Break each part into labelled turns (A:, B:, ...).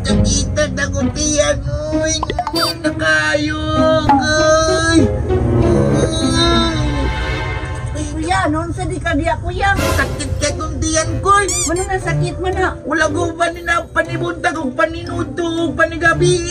A: Sakit-sakitan akong tiyan. Uy, nakayog. Uy.
B: Uy, kuya, noon sa di ka diya, kuya.
A: Sakit kay kong tiyan ko.
B: Mano na sakit mo na?
A: Wala ko pa ni na panibuntag og paninuto og panigabi.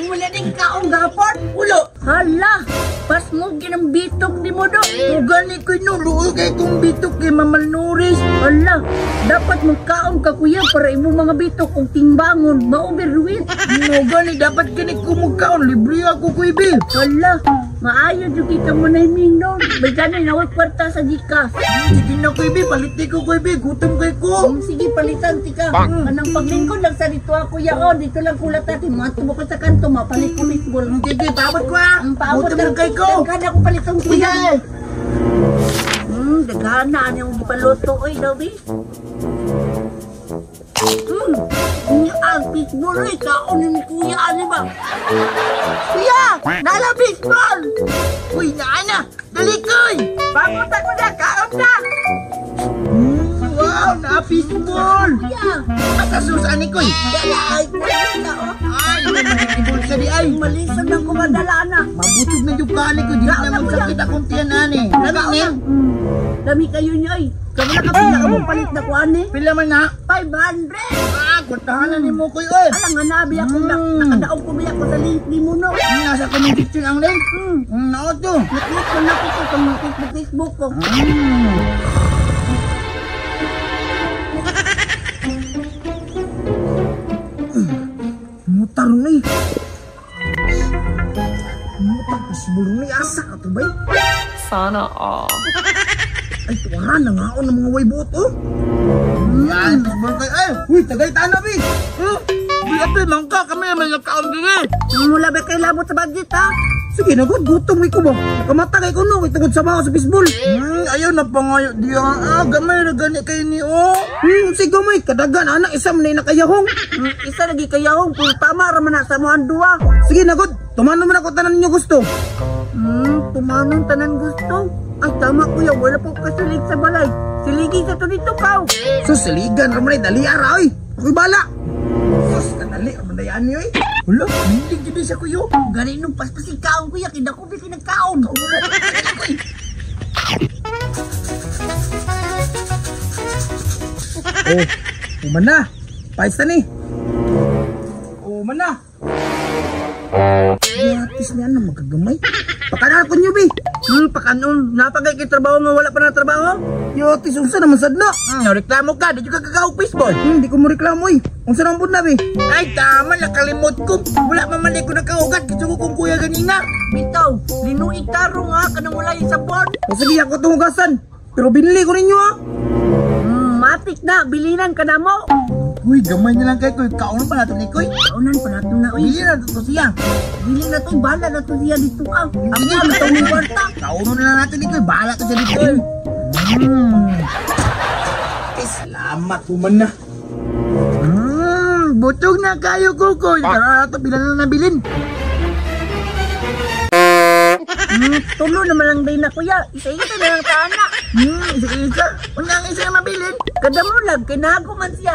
B: Wala din kaong gapon.
A: Wala.
B: Hala, pasmog ginang bitok ni mo do.
A: O gani ko'y nuluoy kay kong bitok kay mamalnuris.
B: Hala, dapat magkaon ka kuya para imo mga bitok og timbangon, ma-overweight.
A: No gani dapat kini kumugkaon libre ako ko'y bi.
B: Hala, maayo jud kita mo na himing no. May ganun naway kwarta sa Gcash.
A: Sige na ko'y bi, palit ko ko'y bi, gutom kay ko.
B: Sige, palitan tika. Anang paglingkod lang sa dito ako kuya oh, dito lang kulat natin. Matubo ko sa kanto, mapalit ko baseball.
A: Sige, paabot ko ah.
B: Ang paabot
A: Gutom na kay ko.
B: Daghan ako palitong kuya.
A: Sige.
B: Daghan na ang gipaluto oy daw bi. Ang baseball oy, kaon ni kuya ani ba? Kuya, nala baseball.
A: Uy, naana, dali ko'y.
B: Paabot ako na, kaon na.
A: Wow, na fishball.
B: Kuya,
A: Asa sus ani ko'y?
B: dala ay kuya na oh.
A: Ay, magkibol sa di ay.
B: Malisod ng kumadala na.
A: Mabutog na yung kani ko, di na magsakit akong tiyan ani. Lami ni.
B: Dami kayo niyo ay. Kamo na kapila ka mong palit na kuan eh.
A: Pila man na?
B: 500.
A: Ah, kwartahan na ni mo ko'y oy.
B: Alang nga nabi ako na nakadaog ko biya ko sa link ni mo no.
A: Nasa comment section ang link. Nao to.
B: Naklik ko na ko sa mga Facebook Facebook ko.
A: Mutar ni. Mutar fishball ni asa ka to bay?
C: Sana all.
A: Ay, tuwaran na nga ako ng mga waybuot oh. Yan, fishball kayo. Ay, uy, tagay tana bi. Bi, mangka kami may nagkaon din eh.
B: Mula ba kay labot sa budget ha?
A: Sige na, god, gutom ko ba? Nakamata kay ko no, kay tungod sa baho sa fishball. Ayaw na pangayo diya. Ah, gamay na gani kay ni oh. Sige gamay, kadagan anak isa man na nakayahong.
B: Isa lagi kayahong kung tama ra man na sa moang duwa.
A: Sige na, god, tumanon man ako tanan ninyo gusto.
B: Tumanon tanan gusto. Ay tama kuya, wala po kasilig sa balay. Siligi sa to dito kaw.
A: Sus, siligan ra man ay dali ara oy. Ako'y bala. Sus, kadali ra man dayaan ni oy. Hala, hindi gid siya kuyo.
B: Gani nung paspasig kaon kuya, kay dako bi kinagkaon.
A: Oh, uman na. Pais na ni. Uman na. Yatis niya na magagamay. Pakanan ko niyo bi.
B: Pakanon, napagay kay trabaho nga wala pa na trabaho.
A: Yatis unsa naman sad na.
D: Reklamo ka, di ka kakaog baseball.
A: Di ko mo reklamo eh. Unsa naman pud na bi?
D: Ay, tama, nakalimot ko. Wala man man ko nakaugat. Gusto ko kong kuya ganina.
B: Bitaw, linuig tarong ha, kanang wala yung sabon.
A: O sige, ako itong hugasan. Pero binili ko ninyo ha.
B: Matik na, bilinan ka na mo.
D: Uy, gamay na lang kay Kuy. Kaunan pa nato ni Kuy.
B: Kaunan pa nato na, uy.
D: Bili na to siya.
B: Bili na to, bahala na to siya dito ah. Ang mga itong kwarta.
D: Kaunan na lang nato ni Kuy. Bahala to siya dito.
A: Ay, salamat human na.
D: Butog na kayo, Kukoy. Tara na to, bilan na nabilin.
B: Tulo naman lang din na kuya. Isa-isa na lang taana.
D: Isa-isa. Una ang isa na mabilin.
B: Kadamulag, kinago man siya.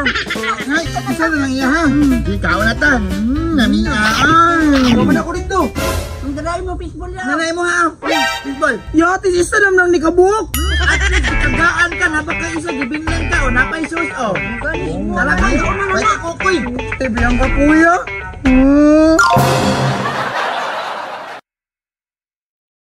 D: Ay, isa na lang iya ha. Ikaw na ta. Namiya.
A: Human ako dito.
B: Ang dalay mo, fishball yan.
D: Nanay mo ha. Fishball.
A: Yatis, isa naman lang ni kabuok.
D: At least, kagaan ka. Napaka isa, gibinlan ka. O, napay sus. O.
B: Gani mo.
D: Tara kayo. Pwede, Kukoy.
A: Tibiyang ka kuya.